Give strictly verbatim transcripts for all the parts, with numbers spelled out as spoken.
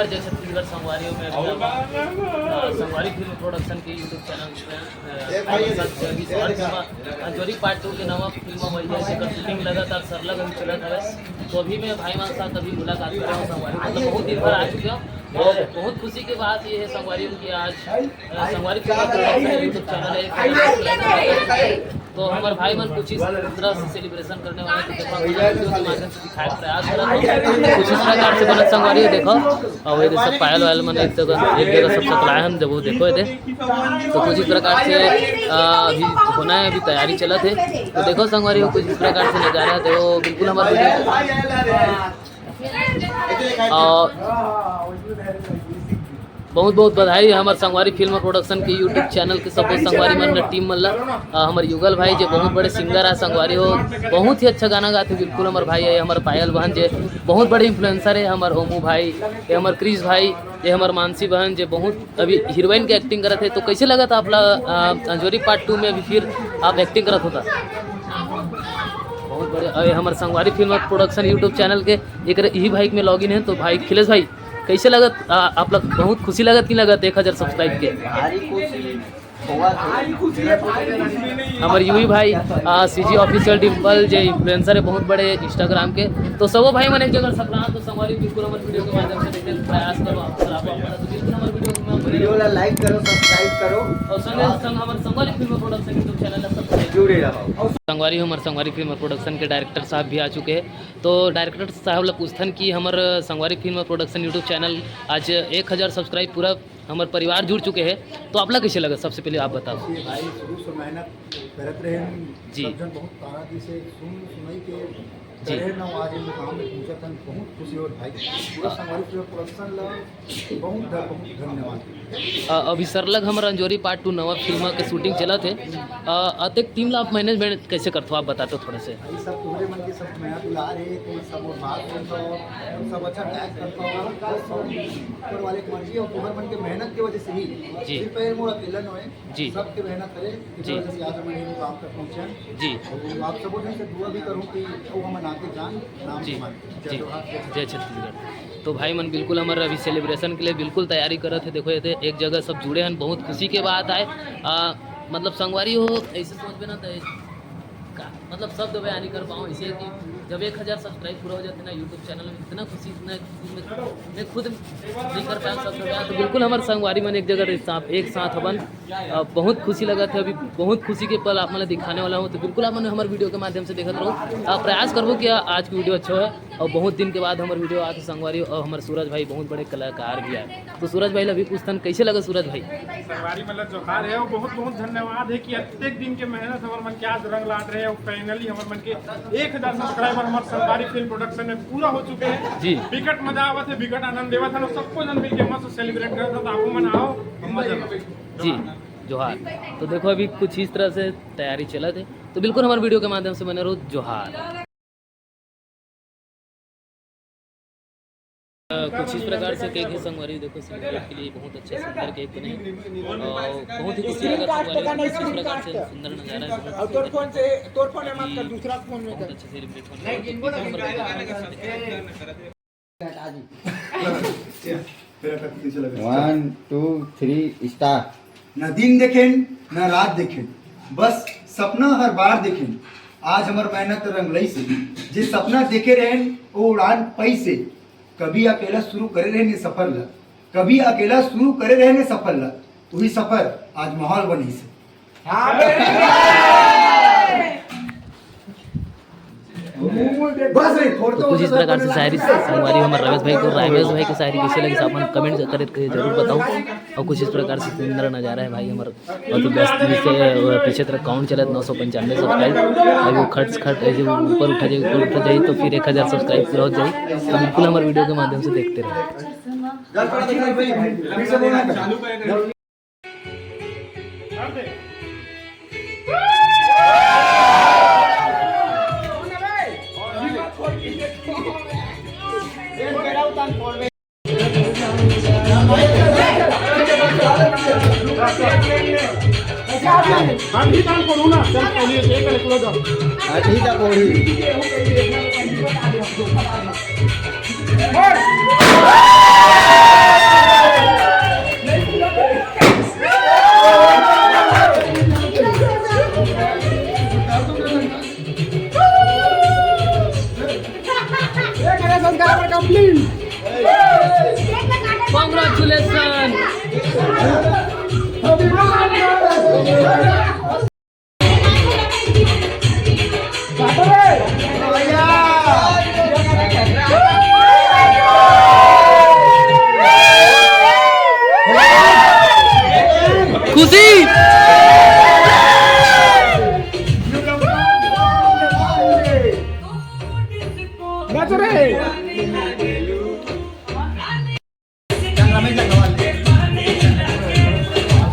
जय छत्तीसगढ़ संगवारी हो, मैं अभी आप, अ, संगवारी फिल्म प्रोडक्शन के YouTube चैनल पे, अ, आप सब जो अभी शॉर्ट फिल्म अंजोरी पार्ट टू के नवा फिल्म वही है, जेकर शूटिंग लगातार सरलग अभी चलत हवे। तो अभी मैं भाई मान साथ अभी मुलाकात कर रहा हूँ संगवारी, मतलब बहुत दिन भर आ चुके हो। और बहुत खुशी की बात ये है संगवारी हो कि आज, अ, संगवारी फिल्म प्रोडक्शन YouTube चैनल है, तो हमारे भाई मन कुछ इस तरह से सेलिब्रेशन करने वाले हैं, तो देखो, हम वीडियो के माध्यम से दिखाए प्रयास कर रहे हैं। कुछ इस प्रकार से बनत संगवारी हो, देखो, और ये सब पायल वायल मन एक जगह, एक जगह सब सकलाए हम, जब वो देखो ये दे, तो कुछ इस प्रकार से, अ, अभी होना है, अभी तैयारी चलत है। तो देखो संगवारी हो, कुछ इस प्रकार से नजारा है, देखो बिल्कुल हमारे वीडियो और बहुत बहुत बधाई हमर संगवारी फिल्म प्रोडक्शन के YouTube चैनल के सबो संगवारी मन, टीम मन ला। अ, हमर युगल भाई जे बहुत बड़े सिंगर है संगवारी हो, बहुत ही अच्छा गाना गाथे, बिल्कुल हमर भाई है, हमर पायल बहन जे बहुत बड़े इन्फ्लुएंसर है, हमर ओमू भाई, ये हमर क्रिस भाई, ये हमर मानसी बहन जे बहुत अभी हीरोइन के एक्टिंग करत है। तो कैसे लगत आप ला, अ, अंजोरी पार्ट टू में अभी फिर आप एक्टिंग करत होता? बहुत बढ़िया। अरे हमर संगवारी फिल्म प्रोडक्शन YouTube चैनल के एक यही भाई में लॉगिन है, तो भाई खिलेश भाई, कैसे लगत, आ, आप लोग बहुत खुशी लगत कि लगत एक हजार सब्सक्राइब के? भारी खुशी होवत हे। हमर यूवी भाई, आ, सीजी ऑफिशियल डिंपल जे इन्फ्लुएंसर है बहुत बड़े इंस्टाग्राम के, तो सबो भाई मन एक जगह सकलान, तो संगवारी बिल्कुल हमर वीडियो के माध्यम से देखे के प्रयास करो, आप सब आप, आप, तो बिल्कुल हमर वीडियो के माध्यम से वीडियो ला लाइक करो, सब्सक्राइब करो और संगे संग हमर संगवारी फिल्म प्रोडक्शन YouTube चैनल ला सब्सक्राइब जुड़े रहो। संगवारी हमर संगवारी फिल्म प्रोडक्शन के डायरेक्टर साहब भी आ चुके हैं, तो डायरेक्टर साहब ला पूछथन कि हमर संगवारी फिल्म प्रोडक्शन YouTube चैनल आज एक हजार सब्सक्राइब पूरा हमर परिवार जुड़ चुके हैं, तो आप ला कैसे लगा? सबसे पहले आप बताओ। ये भाई शुरू से मेहनत करत रहे हैं, जी। सब जन बहुत ताना दी से सुन सुनाई के जी। करे ना, आज ये मुकाम में पहुंचा था, बहुत खुशी हो भाई। पूरा संगवारी पूरा प्रोडक्शन ला बहुत ध-, बहुत धन्यवाद। अ, अभी सरलग हमर अंजोरी पार्ट टू नवा फिल्म के शूटिंग चलत है। अ, अतेक टीम ला आप मैनेजमेंट कैसे करथो, आप बताते हो थोड़ा से? भाई सब तुम्हारे मन के सब मया दुलार है, तुम सब और बात करता हो, तुम सब अच्छा टैग करता हो, बस सब ऊपर वाले की मर्जी है और तुम्हारे मन के मेहनत की वजह से ही जी। सिर्फ ये मोर अकेला नो है, जी। सबके मेहनत करे, जी। इस वजह से आज हम ये मुकाम तक पहुँचे हैं। जी। और आप सबों से दुआ भी करूँ कि वो हम आगे जान, नाम जी। कमाएं। जय जी। जोहार, जय जय छत्तीसगढ़। तो भाई मन बिल्कुल हमर अभी सेलिब्रेशन के लिए बिल्कुल तैयारी करत है। देखो ये दे एक जगह सब जुड़े हैं, बहुत खुशी के बात आए। आ, मतलब संगवारी हो, ऐसे सोच में ना तो का, मतलब शब्द बयान नहीं कर पाऊँ, इसे कि जब एक हजार सब्सक्राइब पूरा हो जाते ना YouTube चैनल में, इतना खुशी, इतना खुशी में मैं खुद नहीं कर पाया शब्द बयान। तो बिल्कुल हमर संगवारी मन एक जगह एक साथ, एक साथ हवन। अ, बहुत खुशी लगत है, अभी बहुत खुशी के पल आप मन ला दिखाने वाला हूँ। तो बिल्कुल आप मन हमर वीडियो के माध्यम से देखत रहो। अ, प्रयास करबो कि आज की वीडियो अच्छा हो, और बहुत दिन के बाद हमर वीडियो आके संगवारी, और हमर सूरज भाई बहुत बड़े कलाकार भी आए। तो सूरज भाई ला भी पूछथन, कैसे लगा सूरज भाई? संगवारी मन ला जोहार है, और बहुत बहुत धन्यवाद है कि अतेक दिन के मेहनत हमर मन के आज रंग लात रहे, और फाइनली हमर मन के एक हजार सब्सक्राइबर हमर संगवारी फिल्म प्रोडक्शन में पूरा हो चुके हैं। जी। बिकट मजा आवत है, बिकट आनंद देवत है, और सबको जन मिलके मस्त सेलिब्रेट करत है। तो आपो मन आओ, मजा लो। जी, जोहार। तो देखो अभी कुछ इस तरह से तैयारी चलत है, तो बिल्कुल हमर वीडियो के माध्यम से बने रहो। जोहार। अ, कुछ इस प्रकार से केक है संगवारी, देखो सेलिब्रेट के लिए बहुत अच्छा सुंदर केक बने हैं। और बहुत ही खूबसूरत संगवारी, कुछ इस प्रकार से सुंदर नजारा है, बहुत और तोर सुंदर फोन से, तोर फोन में मत कर, अभी दूसरा फोन में बहुत कर। अच्छा सेलिब्रेट होने वाला है। One two three star. ना दिन देखेन, ना रात देखेन, बस सपना हर बार देखेन। आज हमर मेहनत रंग लइसे, जे सपना देखे रहेन, वो उड़ान पइसे। कभी अकेला शुरू करे रहेन ये सफर ला, कभी अकेला शुरू करे रहेन ये सफर ला, वही सफर आज माहौल बनिसे। बस रे, थोड़ा तो कुछ इस प्रकार से शायरी संगवारी हमर रमेश भाई को, रमेश भाई की शायरी कैसे लगी, आप मन कमेंट करके जरूर बताओ। और कुछ इस प्रकार से सुंदर नजारा है भाई हमर, और तो बस पीछे, पीछे तरफ काउंट चलत नौ सौ पंचानवे सब्सक्राइब। अभी वो खट खट ऐसे ऊपर उठा जाए, ऊपर उठा जाए तो फिर एक हजार सब्सक्राइब पूरा हो जाए। तो बिल्कुल हमर वीडियो के माध्यम से देखते रहो। फिर से बोलना। अभी तक पढ़ू ना, चल पढ़िए, एक कल पूरा जाओ। अभी तक पढ़ू। खुशी।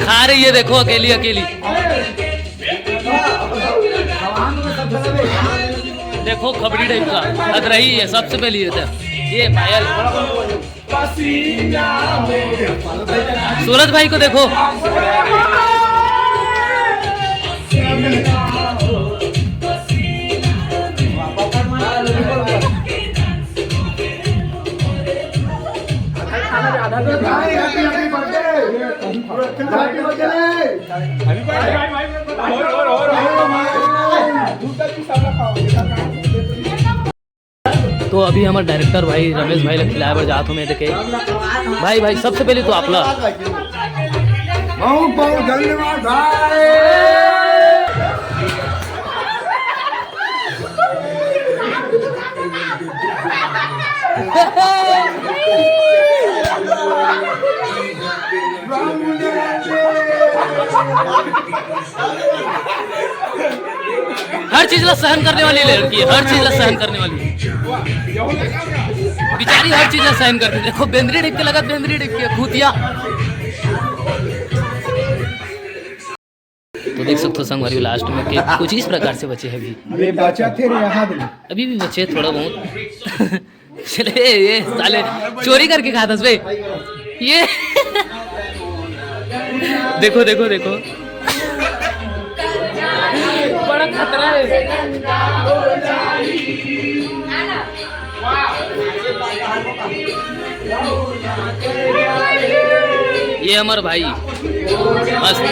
खा रही है, देखो, अकेली अकेली। देखो, खबड़ी टाइप का हद रही है, सबसे पहली ये था। ये पायल। सूरज भाई को देखो। तो अभी हमर डायरेक्टर भाई रमेश भाई ला खिलाए बर जात हूँ मैं देखे। भाई, भाई, सबसे पहले तो आप ला बहुत बहुत धन्यवाद भाई। हर चीज ला सहन करने वाली लड़की है, हर चीज ला सहन करने वाली। बेचारी हर चीज ला सहन करती है। देखो, बेंदरी टाइप के लगत, बेंदरी टाइप के भूतिया। तो देख सकते हो संगवारी, लास्ट में केक कुछ इस प्रकार से बचे हैं अभी। अरे बचा थे रे, यहाँ दे। अभी भी बचे थोड़ा बहुत। चले ये साले चोरी करके खाता बे। ये देखो, देखो, देखो। बड़ा खतरा है। ये हमर भाई मस्त।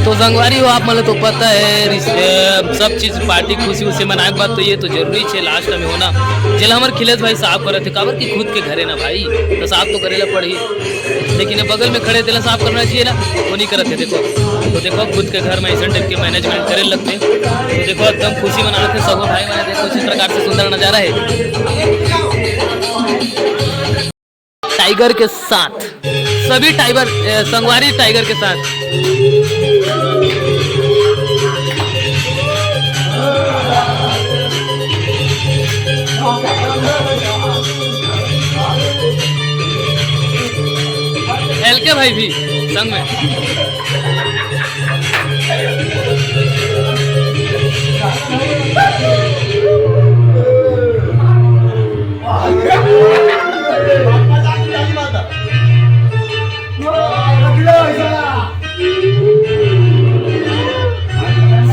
तो संगवारी हो, आप मन ल तो पता है, रिस-, अ, सब चीज पार्टी खुशी उसी मनाए के बाद तो ये तो जरूरी छे लास्ट में होना। जेला हमर खिलेश भाई साफ करत हे, काबर कि खुद के घर है ना भाई, तो साफ तो करे ला पड़ही। लेकिन ये बगल में खड़े तेला साफ करना चाहिए ना, वो नहीं करत है। देखो, तो देखो खुद के घर में ऐसे टाइप के मैनेजमेंट करे लगते। तो देखो एकदम खुशी मनाते सब भाई मन, देखो इस प्रकार से सुंदर नजारा है। टाइगर के साथ, सभी टाइगर, ए, संगवारी टाइगर के साथ। एलके भाई भी संग में।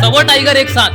सबो टाइगर एक साथ।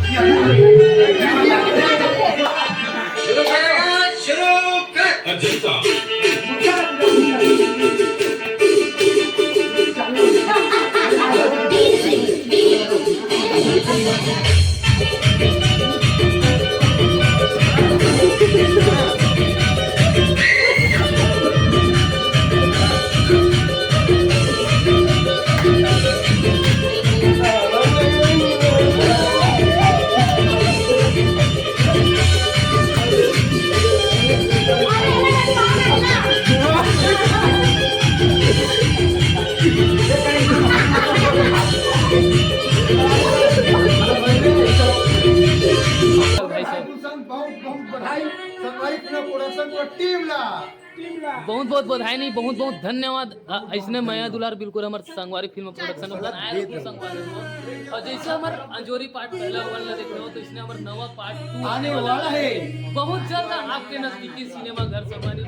बहुत बहुत बधाई संगवारी पूरा प्रोडक्शन पूरा टीम ला। बहुत बहुत बधाई नहीं, बहुत बहुत धन्यवाद। अ, इसने मया दुलार बिल्कुल हमर संगवारी फिल्म प्रोडक्शन में बनाए रखो संगवारी हो। और जैसे हमर अंजोरी पार्ट पहला वन ला देखे हो, तो इसने हमर नवा पार्ट टू आने वाला है। बहुत जल्द आपके नजदीकी सिनेमा घर संगवारी,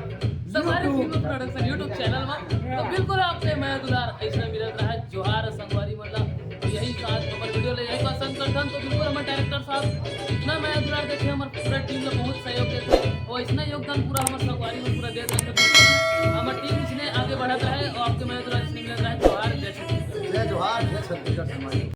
संगवारी फिल्म प्रोडक्शन YouTube चैनल में। तो बिल्कुल आपसे मया दुलार ऐसा मिलत रहा है। जोहार संगवारी, मतलब यही साथ हमर वीडियो ले यही पसंद करथन, तो बिल्कुल हमर डायरेक्टर साहब इतना मया दुलार देथे, हमर पूरा टीम ला बहुत सहयोग देथे, और इतना योगदान पूरा हमर संगवारी में पूरा देथे। हमर टीम इसने आगे बढ़त रहे और आपके मया दुलार इसने मिलत रहे। जोहार, जय छत्तीसगढ़। जय जोहार, जय छत्तीसगढ़ संगवारी।